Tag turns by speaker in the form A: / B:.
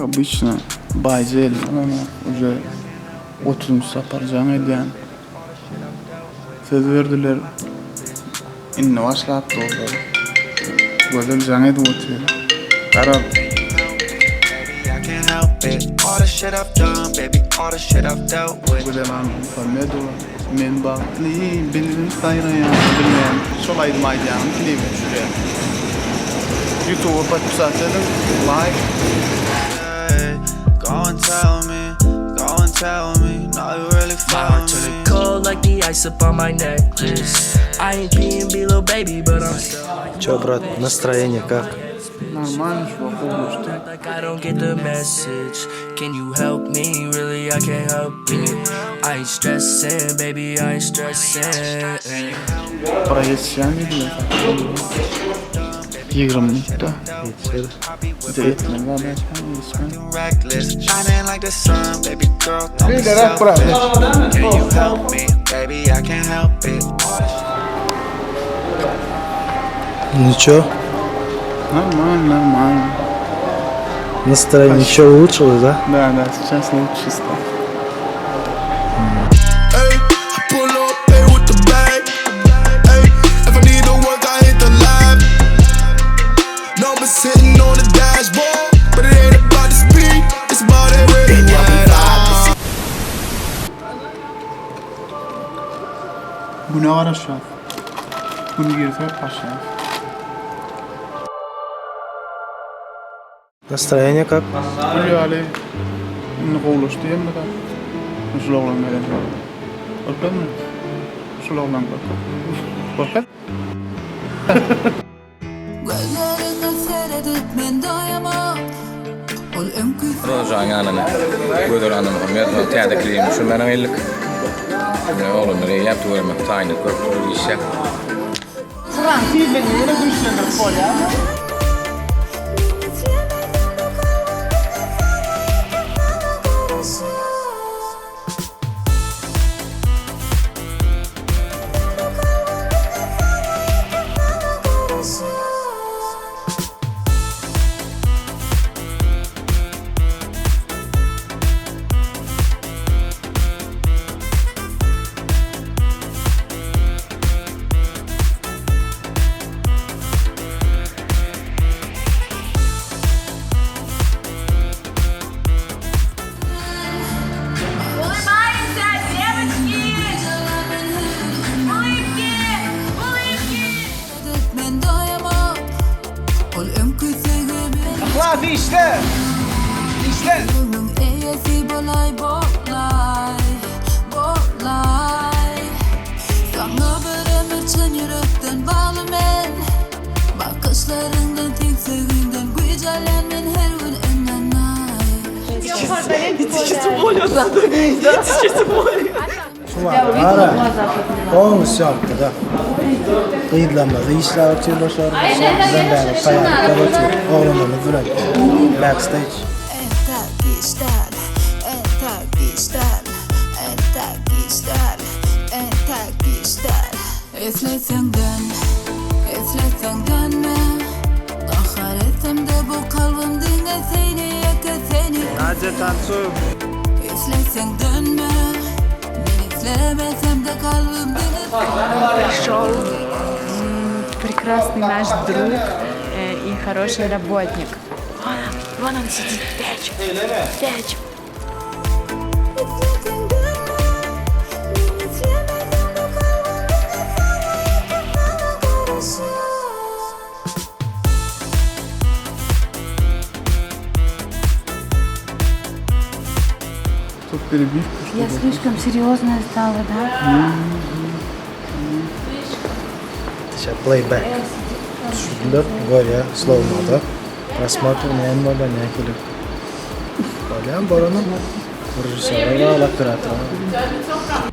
A: obычно, Baýja elini alanok, uje otuzynjy sapar jaň edýän. Söz berdiler. Indi başlap durlar. Gözel jaň edip otyr. Garaz. Gözel Annamuhammedowa, Men bagtly, bilbil saýraýan, bilmeýän, şol aýdymy aýdýanyň klibini düşürýär. Ýutuba podpisat ediň, laýk.
B: Че, брат, настроение как?
A: Normalny şu wagt gowulaşdy. Para ýetişýän diýdiler. 20 minutda.
B: Ýetişer.
A: Bize ýetmez zat aýtmaň, ýetişmez.
B: Ну чё,
A: Нормально, нормально.
B: настроение еще улучшилось, да?
A: Да, да, сейчас лучше стало.
C: Ay, I pull up, pay with the bag. Ay, if I need to work, I hit the lab. Numbers sitting on the dashboard, but it ain't about the speed, it's about that red light.
A: Güne garaşýas. Gün girse başlaýas.
B: Настроение как?
A: Gül ýaly indi gowulaşdy hemme zat. Şul oglan gelen. Gorkazmy? Şul oglan gorkaz. Gorkaz.
D: Gözleriňe seredip men doýamok Ol öňki
E: Rožaň ýanyna Gözel Annamuhammedowa täze klibini düşürmäne geldik. Ine oglanlar eýýäm tüweleme taýynlyk görüp dur işe.
A: Şuraň tizligini ýene güýçlendirip bolýarmy?
D: Islemedim bu kalbym diňe saňa ýeke saňa garaşýar Bu kalbym diňe saňa ýeke saňa garaşýar
F: Улыбаемся, девочки! Улыбки! Улыбки!
D: Men doýamok Ol öňki söýgimi
A: Yhlas işle. Işle.
D: Ömrüň eýesi bolaý bolaý bolaý Saňa bir ömür çyn ýürekden bagly men Bakyşlaryňdan seň söýgiňden güýç alýan men her gün ynanaý
B: Ara. Полностью yaptı da. Gyzlarymyz işläp otyrlar şolar. Bizem bäri taýýarlyklar otyr. Oglanlarymyz bilen. Backstage.
D: Entäk giç däl, entäk giç däl, entäk giç däl, entäk giç däl. Isleseň dön, isleseň dönme Gahar etsem-de bu kalbym diňe seni ýeke seni
A: Nadja tansuý.
D: Isleseň dönme, men islemesem-de kalbym diňe
G: Пришел прекрасный наш друг э, и хороший работник. Вон он, вон он сидит, пять, пять.
D: Isleseň dönme, men islemesem bu kalbym diňe saňa ýeke saňa garaşýar.
A: Тут перебивку,
G: Я
A: чтобы.
G: слишком серьезная стала, да?
B: Сейчас playback. Düşdüler, görýär, slow-mo'da. Просмотр näme bolýar, nähili. Bolýar, bolanam. Režissýora bagly, operatora.